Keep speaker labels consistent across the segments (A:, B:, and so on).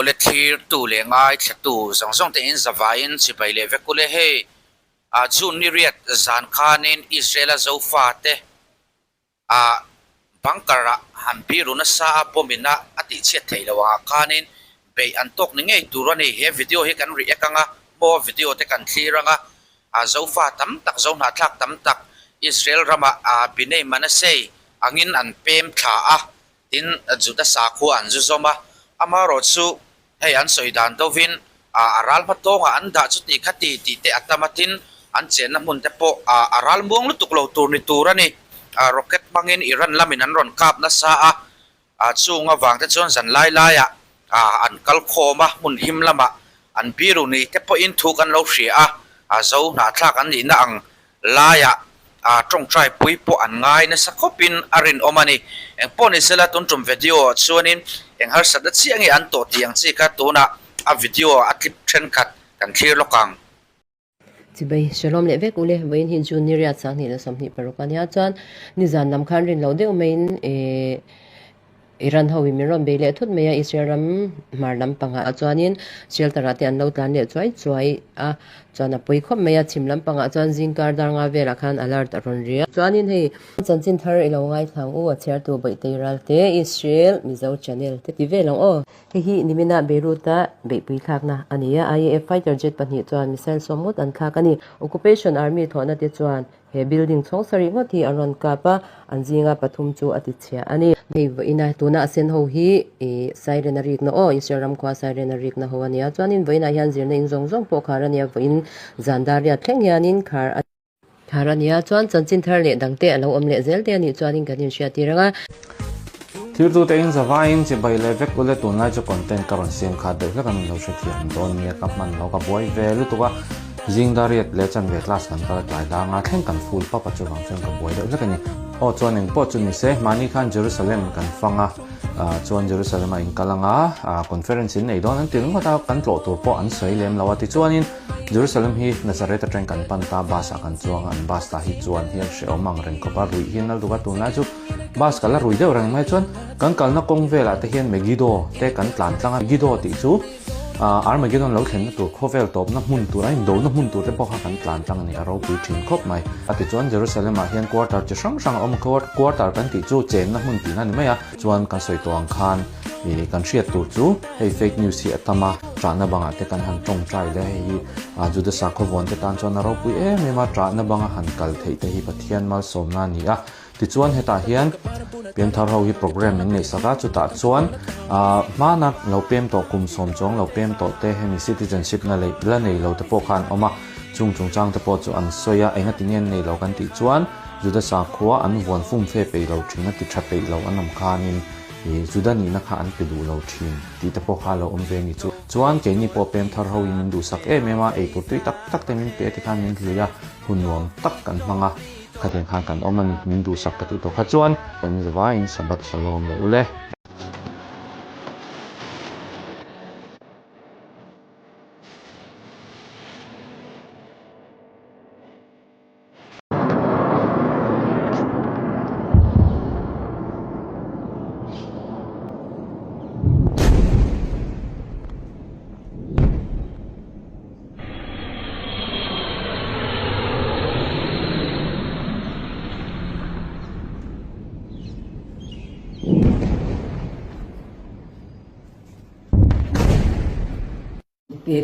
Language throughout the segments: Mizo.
A: Awle thlirtu leh ngaithlatu zawng zawng te in zavaiin chibai leh vek ule hei ah June ni riat zan khanin Israel-a Zofa te ah bunker ah han biru nasa a bomb in a a tihchhiat theih loh angah khanin beih an tawk ni ngei tur a ni. He video hi kan react anga maw video te kan thlir anga ah Zofa tam tak Zohnahthlak tam tak Israel ramah ah Binei Manasei angin an pem thla a. Tin, Juda sakhua an zu zawm a, amaherawh chu hei an sawi dan deuhvin a ral hma tawngah an dah chuti kha ti tih te a tam a, tin, an chenna hmun te pawh a ral muang lutuk lo tur ni tur a ni. Rocket hmangin Iran lamin an rawn kap nasa a, chung avang te chuan zan lai laiah an kal khawm a, hmun him lamah an biru ni te pawhin thu kan lo hria a, zo hnahthlak an nihna ang laiah tawngtai pui pawh an ngai nasa khawpin a rinawm a ni. Engpawh ni sela tun tum video ah chuanin eng harsatna chiah nge an tawh tih ang chi kha tunah a video a clip thenkhat kan thlir lawk ang.
B: Chibai, Shalom leh vek ule, vawiin hi June ni riat 2026 a nia chuan nizan lam khan rin lo deuh maiin eh Iran ho in min rawn bei leh thut mai a, Israel ram hmar lam pangah chuanin shelter ah te an lo tlan leh chuai chuai a, chuan a pawi khawp mai a, chhim lam pangah chuan zingkar dar nga velah khan alert a rawn ri a. Chuanin hei chanchin thar i lo ngaithlang u, a chhiartu Bawihte Ral te, Israel Mizo Channel te ti vel ang aw. Hei hi nimina Beirut-a beihpui thlakna a ni a, IAF fighter jet pahnih chuan missile sawm ngawt an thlak a ni. Occupation Army thawhna te chuan He building chhawng sarih ngawt hi an rawn kap a, an zinga pathum chu a ti chhia a ni. Hei vawiina tuna a sen ho hi ih siren a rikna aw, Israel ram khua siren a rikna ho a nia. Chuanin vawiinah hian zirna in zawng zawng pawh khar a nia, vawiin zan dar riat thleng hianin khar a khar a nia. Chuan chanchin thar leh dangte a lo awm leh zel te a nih chuanin kan inhriattir ang a.
C: Thirtute in zavaiin chibai leh vek ule tunlai chu content ka rawn siam khat deuh hlek a min lo hrethiam dawn nia ka hman lo ka buai ve lutuk a zing dariat leh chanve class kan kal a tlai dang a thleng kan full pap a chuvang chuan ka buai deuh hlek a ni. Aw chuan engpawh chu ni se mahni khan Jerusalem kan fang a chuan Jerusalem a inkal anga conference in nei dawn an ti ringawt a kan tlawh tur pawh an sawi lem lo a tichuanin Jerusalem hi Nazareth atang kan pan ta bus ah kan chuang a an bus tah hi chuan hian hrehawm ang reng khawp a ruih hi an lal duk a tunlai chu Bus kal a rui deuh reng mai chuan kan kalna kawng velah te hian Megiddo te kan tlan tlang a, Megiddo tih chu Armageddon lo thlenna tur khawvel tawpna hmun tur a indona hmun tur te pawh kha kan tlan tlang a ni, a ropui thin khawp mai. A tichuan Jerusalem ah hian quarter chi hrang hrang a awm a, quarter kan tih chu chenna hmun tihna a ni mai a, chuan kan sawi tawh ang khan ih kan hriat tur chu hei fake news hi a tam a, ṭahna bangah te kan han ṭawngṭai leh hei hi Juda sakhaw vawn te tan chuan a ropui em em a, ṭahna banga han kal theih te hi Pathian malsawmna a ni a. Tichuan hetah hian Pianthar ho hi program min neih sak a, chutah chuan ahh hmana lo pem tawh kum sawm chuang lo pem tawh te hemi citizenship na leh la nei lo te pawh kha an awm a, chung chungchang te pawh chu an sawi a, enga tinge an nei lo kan tih chuan Juda sakhua an vuan fum fe peih lo thin a, ti tha peih lo an awm khanin ih Juda nihna kha an pe duh lo thin tih te pawh kha a lo awm ve a ni chu. Chuan keini pawh Pianthar ho in min duhsak em em a, eitur tui tak tak te min pe a tikhan min hlui a, hun nuam tak kan hmang a. Khatiang khan kan awm a ni, min duhsak ka tih tawh kha chuan. Kan zavaiin Sabbath Shalom leh ule.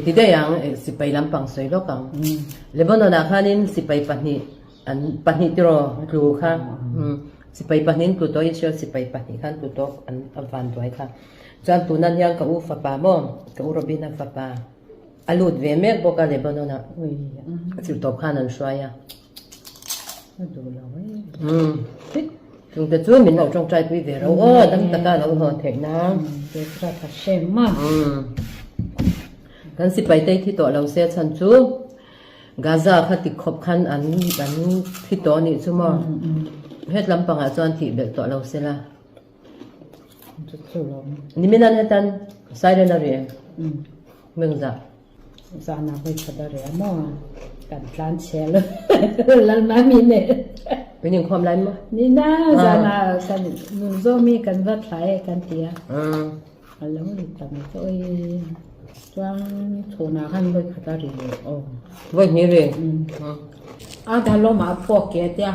B: Ti daih ang, sipai lampang sawi lawk ang. Lebanon ah khanin sipai pahnih an pahnih tiraw tlu kha sipai pahnih an tlu tawh Israel sipai pahnih khan tlu tawh an van duai kha. Chuan tunan hian ka u fapa maw ka u Robina fapa A lut ve mek bawk a Lebanon ah chil tawp khan an hruai a. Chung te chu min lo tawngtai pui ve ro aw dam taka lo haw theih na. Kan sipai te thi tawh lo se chhan chu Gaza kha ti khawp khan an an thi tawh anih chu maw. Het lampangah chuan thih belh tawh lo se la. Nimin an hetan siren a ri em? Mengza.
D: Zana voi khat a ri a maw? Kan tlan chhe lo Lalmami nen.
B: Min inkhawm lai maw?
D: Ni na zana san nun zawmi kan va thlai e kan ti a. A lo ri ta mai chu oi. Chuan chhunah khan vawi khat a ri leh aw.
B: Vawi hnih ri?
D: A dhalawmah a phuak ke a tia,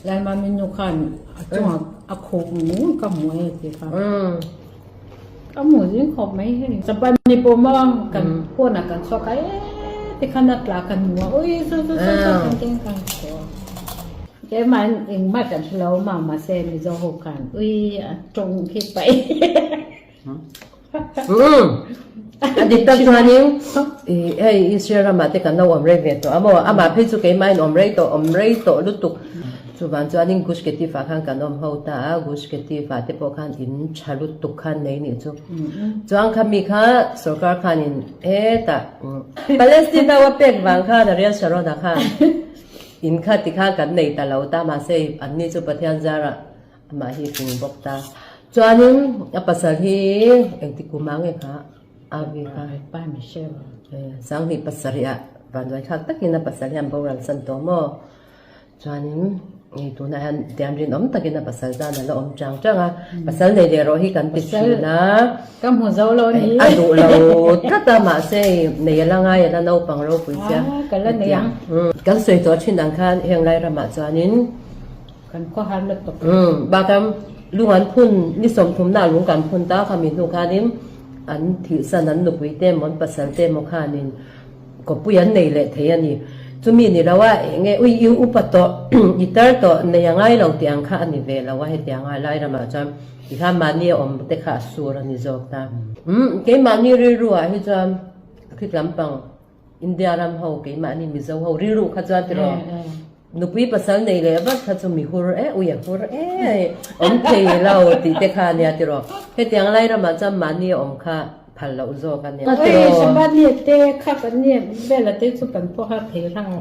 D: Lalmami nu khan a chungah a khup ngun ka hmu e tih kha. Ka hmu zing khawp mai hei. Chapan ni pawh maw kan pawnah kan chhuak a e tikhan a tla kan hmu a ui saw saw saw saw kan ti kan hmu a. Keimah engmah kan hre lo mah mahse Mizo ho khan ui a tawng khi paih.
B: A dik tak chuanin hei Israel ramah te kan lo awm rei ve tawh a maw? Amah phei chu keimahin awm rei tawh awm rei tawh lutuk. Chuvang chuanin Gush Katif ah khan kan awm ho ta a, Gush Katif ah te pawh khan in tha lutuk khan nei nih chu. Chuan kha mi kha sorkar khanin hetah Palestine ho a pek vang khan Ariel Sharon-a khan in kha tikhan kan nei ta lo ta mahse anni chu Pathian zarah Amah hi fing bawk ta. Chuanin a pasal hi engti kum ah nge kha Avi kha?
D: Pa Michelle.
B: Sanghnih pasarih ah vanduai thlak takin a pasal hian boral san tawh maw? Chuanin hei tunah hian tian rinawm takin a pasal tan a la awm chang chang a. Pasal nei leh rawh hi kan ti thin a.
D: Ka hmu zo lo ni.
B: A duh lo tlat a mahse nei a la ngai a la naupang ropui sia.
D: Ka la nei ang.
B: Kan sawi tawh thin ang khan heng lai ramah chuanin
D: Kan khaw har lutuk.
B: Umm bakam lung an phun ni sawmthumna lung kan phun ta kha mi hnu khanin an thihsan an nupui te emaw an pasal te emaw khanin kawpui an nei leh thei a ni. Chumi ni lo a eng nge ui i upa tawh i tar tawh nei a ngai lo tih ang kha a ni ve lo a hetiang a lai ramah chuan tikhan mahni a awm te kha a sur a ni zawk ta. Umm keimahni rilru ah hi chuan khit lampang India ram ho keimahni Mizo ho rilru kha chuan tiraw nupui pasal nei leh vat kha chu mi hur e ui a hur e awm thei lo tih te kha ania tiraw hetiang lai ramah chuan mahni a awm kha phal loh zawk ania
D: tiraw.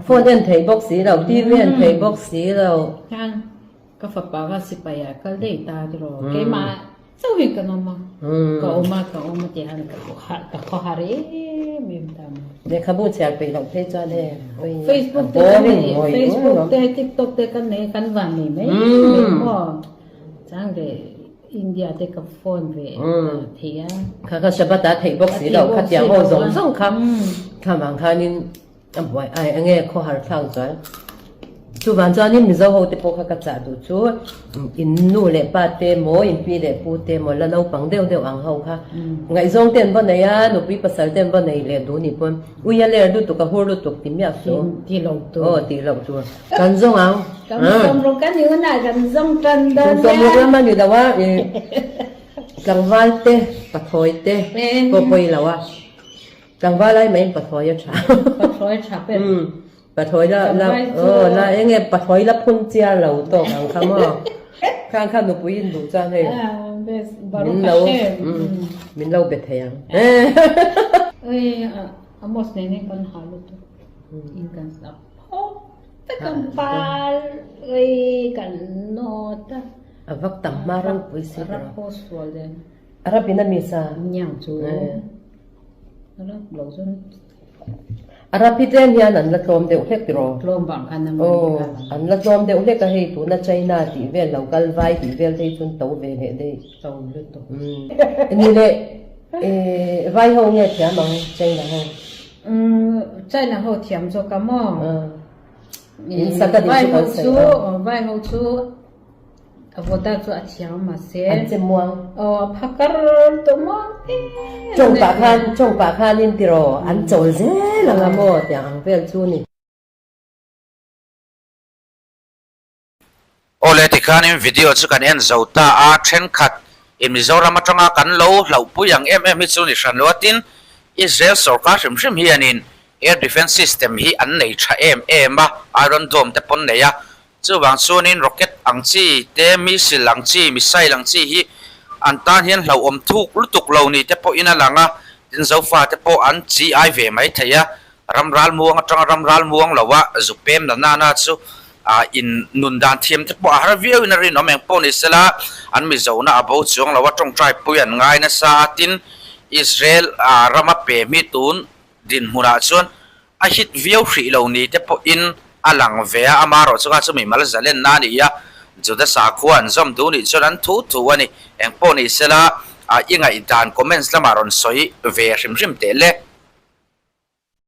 B: Phone en thei bawk si lo TV en thei bawk si lo.
D: Ka fapa kha sipai ah kal daih ta tiraw keimah chauhin kan awm a, ka awm a ka awm a tih hian ka ka khaw har em em ta mai.
B: Lehkhabu chhiar peih loh phei chuan he
D: Facebook te kan nei Facebook te TikTok te kan nei kan van nei mai mai maw chang leh India te ka phone ve thei a.
B: Kha kha Shabbat ah theih bawk si loh kha tiang ho zawng zawng kha kha vang khanin A buai ai enge khawhar thlak zual. Chuvang chuanin Mizo ho te pawh kha ka chah duh chu in nu leh pa te maw in pi leh pu te maw la naupang deuh deuh ang ho kha ngaihzawng te an va nei a nupui pasal te an va nei leh duh ni pawn ui a ler lutuk a hur lutuk ti miah su
D: Ti lo tur.
B: Aw ti lo tur. Kan zawng ang.
D: Kan zawng rawk a ni hunah kan zawng tan dawn nia.
B: Kan zawng rawk lam a ni lo a tlangval te pathawi te pawh pawi lo a. Tlangval lai mai in pathawi a tha.
D: Pathawi tha pek.
B: Umm pathawi la la aw la eng nge pathawi la phun chiar lo tawk ang kha maw. Khang kha nupui in duh chuan hei min lo min lo be thei ang.
D: Oi Amos nen hian kan ha lutuk in kan sap phawk vek ang pal oi kan nawt a.
B: A vak tam hma ropui si
D: rawh. Rap haw sual den.
B: Arab in a mi sa.
D: Niang chu. Arab lo chuan.
B: Arab hi tlem hian an la tlawm deuh hlek tiraw?
D: Tlawm vang khan a mani kha.
B: Aw, an la tlawm deuh hlek a hei tuna China tih vel lo kal vai tih vel te hi chuan to ve leh daih.
D: To lutuk.
B: Ni leh vai ho nge thiam ang China ho?
D: China ho thiam zawk a maw?
B: In saka din chu kan sawi a.
D: Vai ho chu A vawta chu a thiam mahse.
B: An che muang.
D: Aw a phakar tawh muang em.
B: Chawng pah khan chawng pah khanin tiraw an chawl zel ang a maw tiang ang vel chu ni.
A: Aw le tikhanin video chu kan en zo ta a, thenkhat in Mizoram atanga kan lo hlauhpui ang em em hi chu ni hran lo a, tin Israel sorkar hrim hrim hianin air defence system hi an nei tha em em a, Iron Dome te pawn nei a, Chuvang chuanin rocket ang chi te, missile ang chi, missile ang chi hi an tan hian hlauhawm thuk lutuk lo ni te pawhin a lang a, tin Zofa te pawh an chi ai ve mai thei a, ram ral muang atanga ram ral muang lo a zuk pem na nana chu in nun dan thiam te pawh a har viau in a rinawm eng pawh ni sela an Mizona a bo chuang lo a, tawngtai pui an ngai nasa a, tin Israel rama pem hi tun dinhmunah chuan A hit viau hrih lo ni te pawhin a lang ve a, amaherawh chu kha chu mimal zalenna a ni a, Juda sakhua an zawm duh nih chuan an thu thu a ni. Engpawh ni sela, I ngaihdan comments lamah rawn sawi ve hrim hrim teh le.